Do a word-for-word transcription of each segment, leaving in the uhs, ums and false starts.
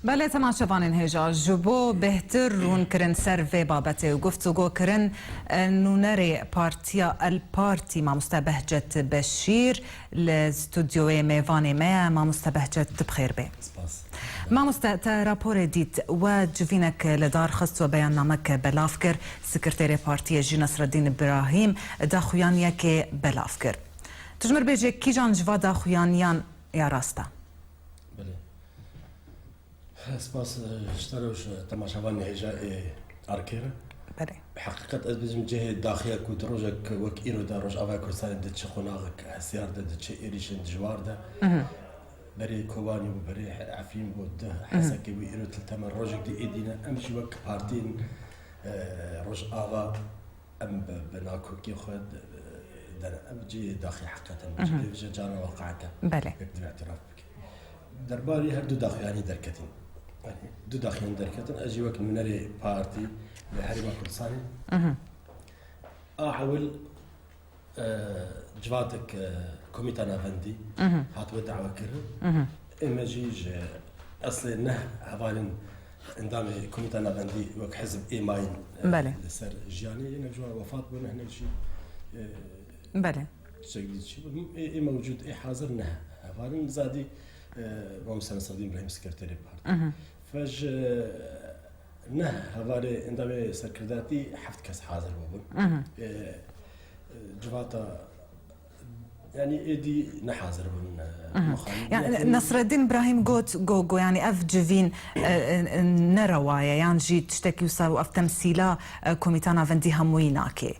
Belê, temaşevanên hêja, ji bo bêhtir rûnkirin ser vê babetê û guftûgo kirin, e, nûnerê Partiya El Partî, mamoste Behcet Beşîr, li stûdyoyê mêvanê me ye. Mamoste Behcet, tu bi xêr bê. Spas. Mamoste, te raporê dît, we civînek li dar xist, we beyannamek belav kir, sekreterê partiyê jî Nasreddîn Îbrahîm daxuyaniyekê belav kir. Tu ji min re bêje, kîjan ji va daxuyaniyan ya rast e? Belê. Spas, e, ji te re û ji temaşevanê hêja ê Arkê re. Belê. Heqîqet ez bêjim cihê daxiya ku di rojek wek îro de Rojavaya Kurdistanê di çi qonaxek hestiyar de, di çi êrîşên dijwar de, berê Kobanî bû, berê Efrîn bû, di Hesekê bû, îro til temel rojek dî êdî ne. Em jî wek partiyên, e, Rojava em bi, bi nakokê xwe de, de ne. Ev cihê daxî heqîqeten. Cihê vêje cara waqayeke. Belê. Yek divê îtiraf bike. Derbarî her du daxuyanî derketin. Yanî du daxuyanî derketin. Ez jî wek nûnerê partî li Herêma Kurdistanê. A ewil, e, civatek, e, Komîta Navendî hatibû dawekirin. Ê me jî ji eslê neh hevalên endamê Komîta Navendî wek hizb ê mayîn, e, Belê. Li ser jiyanê, hinek ji wan wefat bûne, hinek jî, e, Belê. Çekdî çi bû? Ê, ê mewcûd, ê hazir ne hevalin zadî, e, Mamoste Nasreddîn Îbrahîm, sekreterê partî. Fe ji neh hevalê endamê serkirdayetî heft kes hazir bûbûn. E, e, civata, yanî êdî ne hazir bûn, e, mixabin. Yani, Nasreddîn Îbrahîm got, go, go, yani ev civîn, e, e, e, ne rewa ye, yan jî tiştekî wisa û ev temsîla, e, Komîta Navendî hemûyî nake.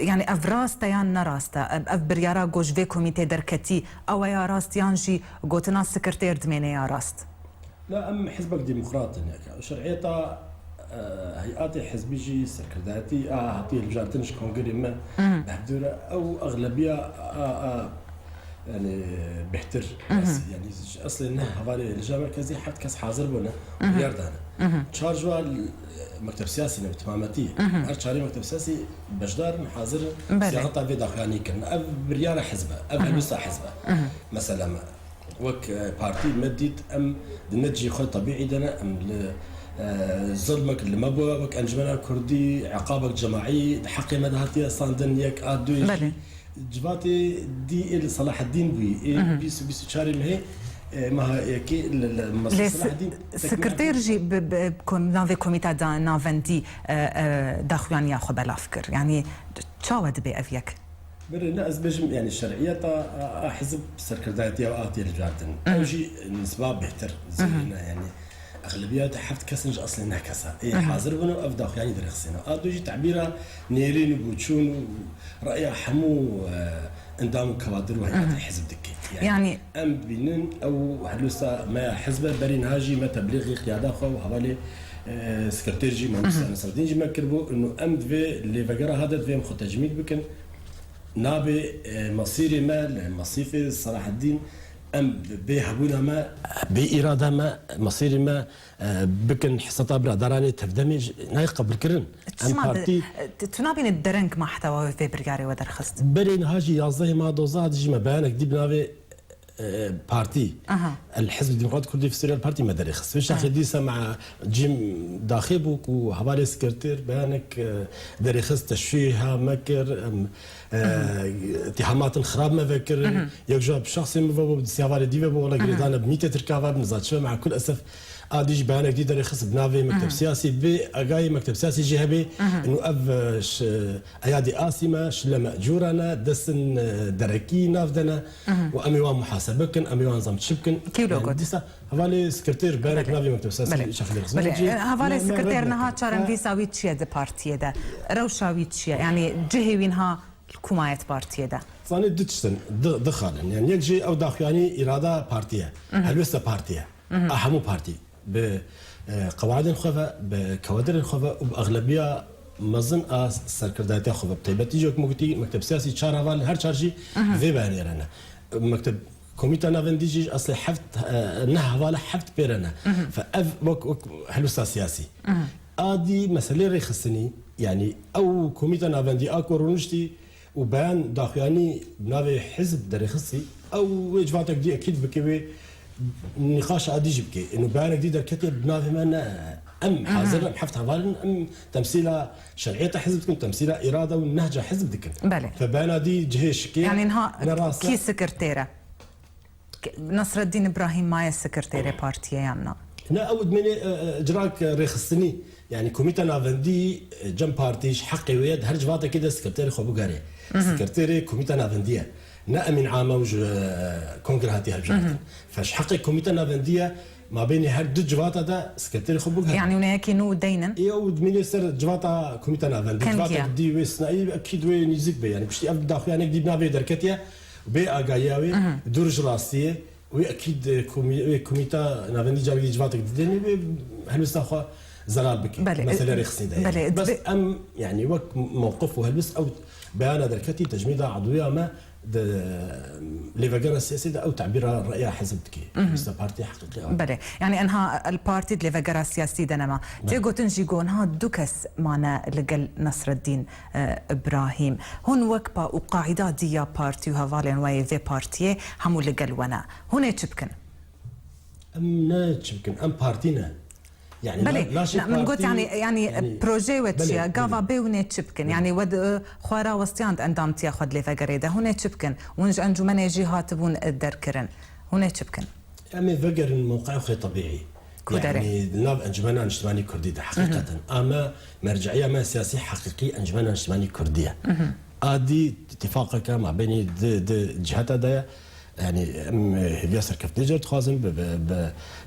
Yani ev rast e yan ne rast e? Ev, ev biryara ku ji vê komîtê derketî, ew e ya rast yan jî gotina sekreter dimêne ya rast? La em hizbek demokrat in. Şer'iyeta, e, heyatê hizbî jî serkirdayetî a hatiye hilbijartin ji kongrê me, behdûre ew exlebiya a, a, Yani bêhtir, yani ji eslê neh hevalê hêja merkezî heft kes hazir bûne, biryar dane. Çar ji wan mekteb siyasî ne, bi temametî. Her çarê mekteb siyasî beşdar in, hazir in, Belê. Siyaseta vê daxuyanî kirin. Ev biryara hizb e, ev helwesta hizb e. Mesela me, wek, e, partî me dît, em di nehcî xwe tebîî de ne, em li, e, zilmek li me bû, wek Encumena Kurdî, eqabek cemaî di heqê me de hatiye standin, yek a duyê jî Belê. Civatê dî ê li Selaheddîn bûyî. Ê bîst û bîst û çarê mehê, e, meha yekê li, li Mesûd Lê Selaheddîn s-, sekreter jî bi, bi kom-, navê Komîta da Navendî, e, e, daxuyaniya xwe belav kir. Yanî çawa dibe ev yek? Berê ne ez bêjim, yanî şer'iyeta a, a hizb serkirdayetiya hatiye hilbijartin. Ew jî nisba bêhtir zêde ne, yanî Exlebiyet heft kes in ji eslê neh kes e. Ê hazir bûn û ev daxuyanî derxistîne. A du jî tebîra nêrîn û boçûn û reya hemû, e, endam û kewadir û heyatê hizb dike. Yanî Yanî em dibînin ew helwesta me ya hizb e, berî niha jî me teblîxî qiyada xwe û hevalê, e, sekreter jî, Mamoste Nasreddîn jî me kiribû. Û em divê lêvegera hade divê em xwe tecmîd bikin. Nabe, e, mesîrê me li Mesîfê Selaheddîn, em bê hebûna me, bê îrada me, mesîrê me, e, bikin hesata biradaranê tevdemê ji, nayê qebulkirin. Em Çima partî di-, tu, tu nabînî dereng mahtewa wê vê biryarê we derxist? Berê niha jî yazdehê meha dozdeh dijî me beyanek dî bi navê, e, partî. Aha. El Hizb Demokrat Kurdî fi Sûriye El Partî me derêxist. Vê şaxê Aha. dîsa me cîm daxê bû ku hevalê sekreter beyanek, e, derêxist, teşwîha me kir, em, e, îtîhamatên xirab me vekirin. Yek ji wan bi şexsê min ve bû, bi destê hevalê dî ve bû, wela girêdane bi mîtê tirka ve, bi nizaçive, mea kul esef. A dî jî beyanek dî derêxist bi navê mekteb siyasî, bê agayê mekteb siyasî jî hebe, û ev, e, ş-, eyadî asî me, şile me cûra ne, destin, e, derekî nav de ne, û em ê wan muhasebe bikin, em ê wan zam çi bikin. Kî wilo Yani got? dîsa hevalê sekreter beyanek Belê. navê mekteb siyasî Belê. şexlê Belê. xizmet jî. E, hevalê Me, me sekreter red niha neke. çarenvîsa wî çi ye di partiyê de? Rewşa wî çi ye? Yani cihê wî niha li ku maye di partiyê de? Zanî du tişt in, du, du xal in. Yani yek jî ew daxuyanî îrada partî ye. Helwesta partî ye. A hemû partî. Bi, e, qewaidên xwe ve, bi kewadirên xwe ve û bi exlebiya mezin a serkirdayetiya xwe ve. Bi taybetî jî wek me gotî, mekteb siyasî çar heval, her çar jî vê beyanê re ne. Mekteb Komîta Navendî jî ji eslê heft, e, neh heval e, heft pê re ne. Fe ev wek, wek helwesta siyasî. A dî meselê rêxistinî, yanî ew Komîta Navendî a ku rûniştî û beyan daxuyanî bi navê hizb derêxistî, ew wê civatek dî ekîd bike wê, Nîqaş adî jî bike. Eno beyanek dî derketiye bi navê me ne. Em hazir in, em heft heval in, em temsîla şer'iyeta hizb dikin, temsîla îrade û nehca hizb dikin. Belê. Fe beyana dî cihê şikê Yani niha ne rast e. Kî sekretêr e? Nasreddîn Îbrahîm maye sekretêrê partiyê yan na? Ne, ew dimênê, e, e, cirak, e, rêxistinî, yani komîta navendî, e, cem partî ji heqê wê ye, di her civatekê de sekretêrê xwe biguherê. Sekretêrê komîta navendî ye. Ne emîn ame û ji, e, kongre hatiye hilbijartin. Fe ji heqê komîta navendî ye, mabênê her du civata de sekretêrê xwe biguherê. Yani hûn ê yekî nû deynin? Ê, ew dimênê ser civata komîta navendî. Kengî ye? Civatek dî wê sinayî, ekîd wê nîzik be. Yani piştî ev daxuyanek dî bi navê derketiye. Bê agahiya wê, dûr ji rastiyê, wê ekîd, e, komî-, wê komîta navendî carî civatek didêne, wê helwesta xwe zelal bike. Belê, Mesele e, rêxistinê de belê, yani. Bes dibê- em, yani wek mewqif û helwest ew beyana derketî tecmîda edwiya me di lêvegera siyasî de ew tebîra reya hizb dike. Helwesta partî heqîqî a. Belê. Yani enha el partî di lêvegera siyasî de nema. Belê. Tê gotin jî ku niha du kes mane li gel Nasreddîn. E, Îbrahîm, hûn wek pa û qaîda dî ya partî û hevalên we yê vê partiyê hemû li gel we ne. Hûn ê çi bikin? Em ne çi bikin, em partî ne. Yani Belê, na-, naşê na-, min got partî, yani, yani, yani, projeyê we çi ye? Belê, belê. Gava bê hûn ê çi bikin? Belê. Yani we di, e, xwe rawestiyand endamtiya xwe di lêvegerê de. Hûn ê çi bikin? Hûn ji encûmenê jî hatibûn, e, derkirin. Hûn ê çi bikin? Em ê vegerin mewqeya xwe tebîî. Ku derê? Yani li nav Encûmena Niştimanî Kurdî de heqîqeten. A me merciya me siyasî heqîqî Encûmena Niştimanî Kurdî ye. A dî îtîfaqeke mabênî di, di ciheta de ye. Yani em, e, hêviya serkeftinê jê dixwazin, bi, bi, bi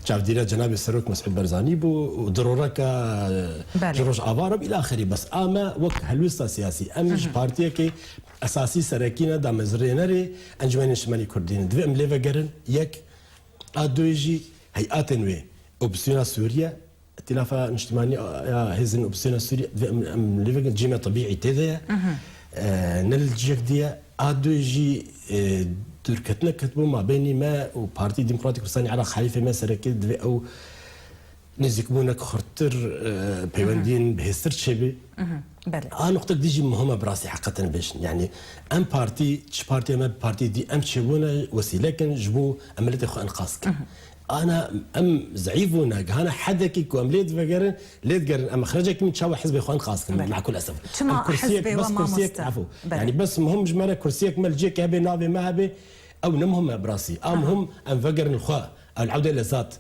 çavdîriya Cenabê Serok Mesûd Barzanî bû û di roreka, e, Belê. ji Rojava re îlaxirî. Bes a me wek helwesta siyasî, em ji partiyekê esasî serekî ne, damezrênerê Encûmenê Niştimanî Kurdî ne. Divê em lê vegerin, yek, a duyê jî heyatên wê, opozîsyona Sûriye, Îtîlafa Niştimanî ya hêzên opozîsyona Sûriye, divê em, em lê vegerin, cî me tebîî tê de ye. E, ne li cihek dî ye. A duyê jî, e, dûrketinek ketibû mabênî me û Partî Demokratîk Kurdistanê Iraq, helîfê me serekî, divê ew nêzîkbûnek xurttir, e, peywendiyên bihêztir çêbî. Belê. A nuqtek dî jî muhim e bi rastî heqeten bêjin. Yani em partî, çi partiya me bi partî dî, em çêbûne wesîlek in ji bo em miletê xwe enqaz kin. Ana em zeîf bûne, gihane hedekî ku em lê divegerin, lê digerin, em xrecekî min çawa hizbê xwe enqaz kin, Belê. Makul esef. Çima Em kursiyek, hizbê bes we kursiyek, mamoste? Efo. Belê. Yani bes muhim ji me re kursiyek me li cihekê hebe, navê me hebe, ew ne muhim e bi rastî. A muhim em vegerin xwe. El evde lezat.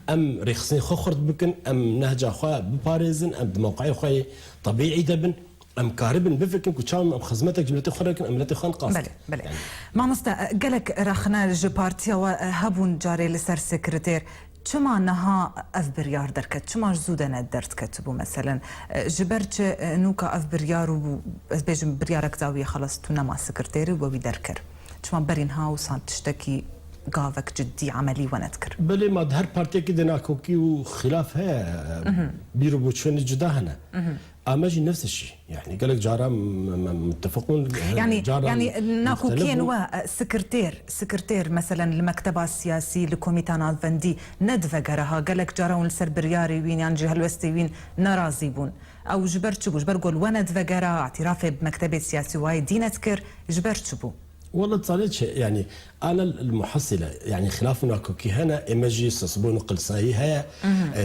Em rêxistinê xwe xurt bikin, em nehca xwe biparêzin, em di mewqeyê xwe yê tebîî de bin, em karibin bifikirin ku çawa em xizmetek ji miletê xwe re bikin, em miletê xwe nqas Belê, bikin. Belê. Yani. Mamoste, gelek rexne ji partiya we hebûn carê li ser sekretêr. Çima niha ev biryar derket? Çima ji zû de ne derdiketibû? Meselen, ji ber çi nûka ev biryar û, ez bêjim, biryarek dawî xelas tu nema sekretêrî we wî derkir? Çima berî niha wisa tiştekî gavek ciddî, emelî we nedikir. Belê, ma di her partiyekî de nakokî û xilaf heye. Bîr û boçûnê cuda hene. A me jî nefs şî. Yani gelek cara m-, m-, mutefeq bûn, Yani, cara yani nakokiyên muxtelif bûn. We, e, sekretêr, sekretêr, meselen li mekteba siyasî, li komîta navendî nedivegere ha. Gelek cara hûn li ser biryarê wîn yan jî helwestê wîn nerazî bûn. Ew ji ber çi bû? Ji ber ku li we nedivegera, îtîrafê bi mektebê siyasî wayê dî nedikir, ji ber çi bû? Wela zanî çi, yani, ana li muhasile, yani, xilaf û nakokî hene, ê me jî sisbûn û qilsayî heye. E,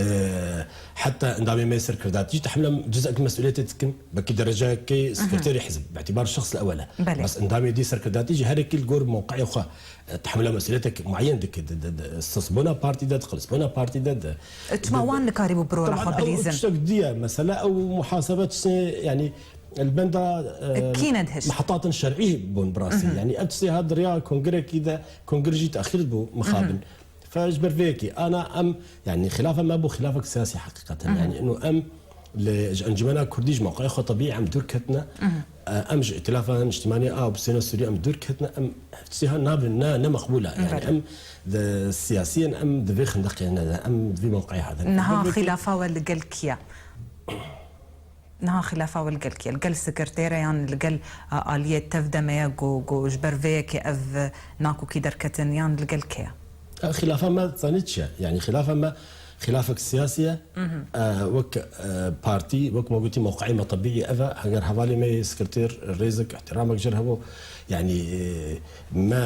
heta endamê me serkirdatî jî tehmila cizek mesûliyetê dikin, belkî dereceyekê sekreterê hizb, bi îtîbar şexs li ewel e. Belê. Bes endamê dî serkirdatî jî her yekî li gor mewqeyê xwe, e, tehmila mesûliyetek mueyen dike, di, di, di, sisbûna partî de, di qilisbûna partî de, di, Çima di, wan di, nikarîbû bi rola Taban xwe ew bilîzin? Tiştek dî ye, mesela ew muhasebe tiştê, yani, Li benda, e, Kî ne dihişt? Mehetatin şer'î bûn bi rastî. Yani ev tiştê hat di riya kongrekî de, kongre jî texîr bû mixabin. Fe ji ber vê yekê, ana em, yani xilafa me bû xilafek siyasî heqîqeten. Yani ino em li, ji Encûmena Kurdî ji mewqeyê xwe tebîî em dûr ketine. E, em ji Îtîlafa Niştimanî a Opozîsyona Sûrî em dûr ketine. Em ev tiştê ha nabin, ne, ne meqbûl e. Yani Belê. Em di siyasiyên em di vê xindeqê ne de. Em di vê mewqeyê hadin. Niha Bi vê yekê xilafa we li gel kî ye? Niha xilafa we li gel kê? Li gel sekretêre yan li gel, a, aliyê tev de me ye ku, ku ji ber vê yekê ev, e, nakokî derketin yan li gel kê ye? E, xilafa me zanî çi ye? Yani xilafa me xilafek siyasî ye. E, wek, e, partî, wek me gotî mewqeyê me tebîî ev e. Heger hevalê me yê sekretêr rêzek, îhtiramek jê re hebû, yani, e, me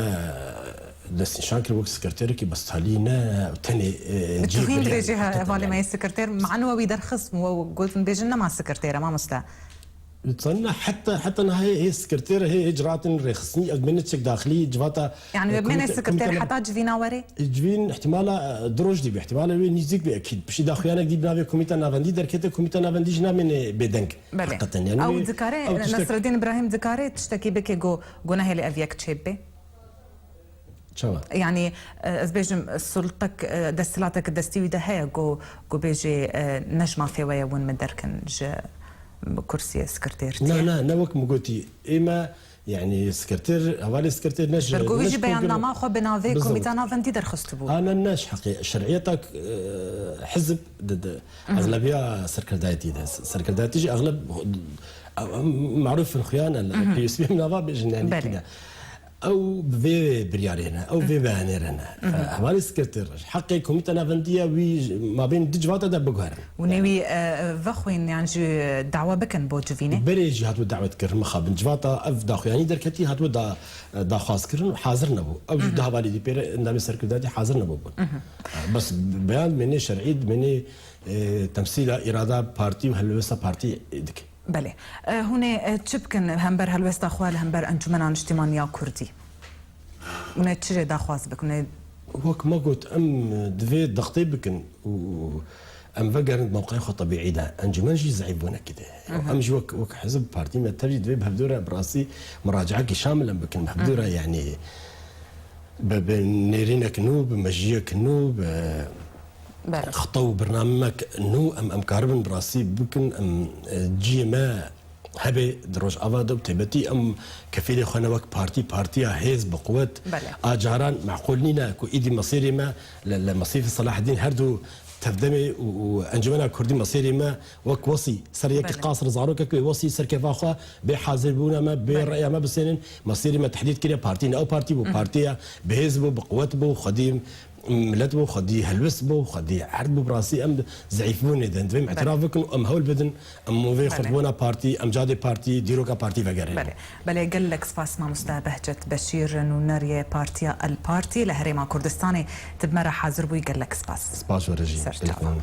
destnîşan kir wek sekreterekî, bes talî ne tenê, e, Tu cihê hîn biryarê dibêjî he, hevalê me yê sekreter, mano wî derxist, we gotin bêjin nema sekreter e, mamoste. Tanna heta, heta niha hê, hê sekreter, hê, hê ciratin rêxistinî, ez bimêne çek daxilî civata, Yani e, we bimêne komîte-, sekreter komîte ne- heta civîna werê? Civîn ihtimala, e, du roj dî be, ihtimala wê nîzîk be ekîd. Piştî daxuyanek dî bi navê komîta navendî derkete, komîta navendî jî namêne bêdeng. Belê. Heqeten, yani Ew wê, dikare, ew tiştek Nesreddîn Îbrahîm dikare tiştekî bike ku, ku nehêle ev yek çêbibe? Çawa? Yani, e, ez bêjim, sultek, e, desthilatek destî wî de heye ku, ku bêjê, e, ne ji mafê we ye, hûn min derkin ji kursiyê sekretertiyê? Na, na, ne wek min gotî. Ê me, yani, sekreter, hevalê sekreter ne ji, Ber ku wî ne jî ji beyannama xwe bi navê Bizewt. Komîta Navendî derxistibû. Ha, ne, ne ji heqê şer'iyeta, e, hizb de, de, Hı hı. Exlebiya serkirdayetî de. Serkirdayetî jî exleb, e, maruf in xuyan, e, Hı hı. P S P nava bêjin, yani, Belê. Kî de. Ew bi vê biryarê ne, ew vê beyanê re ne. Hevalê sekreter, ji heqê komîta navendî ya wî ji mabên du civata de biguherin. Û nê wî, e, vexwîn yan jî dawa bikin bo civînê? Berê jî hatibû dawet kirin, mixabin civata ev daxuyanî derketî hatibû da, daxwaz kirin û hazir nebû. Ew jî du hevalê dî pê re endamê serkirdayetî hazir nebûbûn. Bes beyan dimênê şer'î, dimênê, e, temsîla îrada partî û helwesta partî dike. Belê. E, hûn ê, e, çi bikin hember helwesta xwe li hember Encûmena Niştîmaniya Kurdî? Hûn ê çi jê daxwaz bikin? Hûn ê Wek me got, em divê dextê bikin û em vegerin di mewqeyê xwe tebîî de. Encûmen jî zeîf bûne kide. Hı hı. Em jî wek, wek hizb partî me tev jî divê bi hevdû re bi rastî muracaekî şamil em bikin. Bi hevdû re, Hı hı. Yani bi, bi nêrînek nû, bi mejiyek nû, bi Belê. Xita û bernamek nû em, em karibin bi rastî bikin, em, e, ciyê me hebe di Rojava de û taybetî em kefîlê xwe ne wek partî, partiya hêz bi quwet. Belê. A caran meqûl nîne ku îdî mesêrê me li, li Mesîfê Selaheddîn her du tevdemê û, û Encûmena Kurdî mesêrê me wek wesî ser yekî Belê. Qasir zarokek wê wesî ser kefa xwe bê hazirbûna me, bê Belê. Reya me bisênin. Mesêrê me tehdîd kiriye, partî ne ew partî bû, Hı hı. Partiya bi hêz bû, bi quwet bû, xwedî milet bû, xwedî helwest bû, xwedî erd bû, bi rastî em zeîfbûnê de, divê em Belê. Îtiraf bikin û em hewl bidin, em movê Belê. Xurtbûna partî, em cadê partî, dîroka partî vegerînin. Belê. Belê, gelek spas mamoste Behcet Beşîr, nûnerê partiya El Partî li Herêma Kurdistanê, tu bi me re hazir bûyî, gelek spas. Spas we re jî. Ser çava.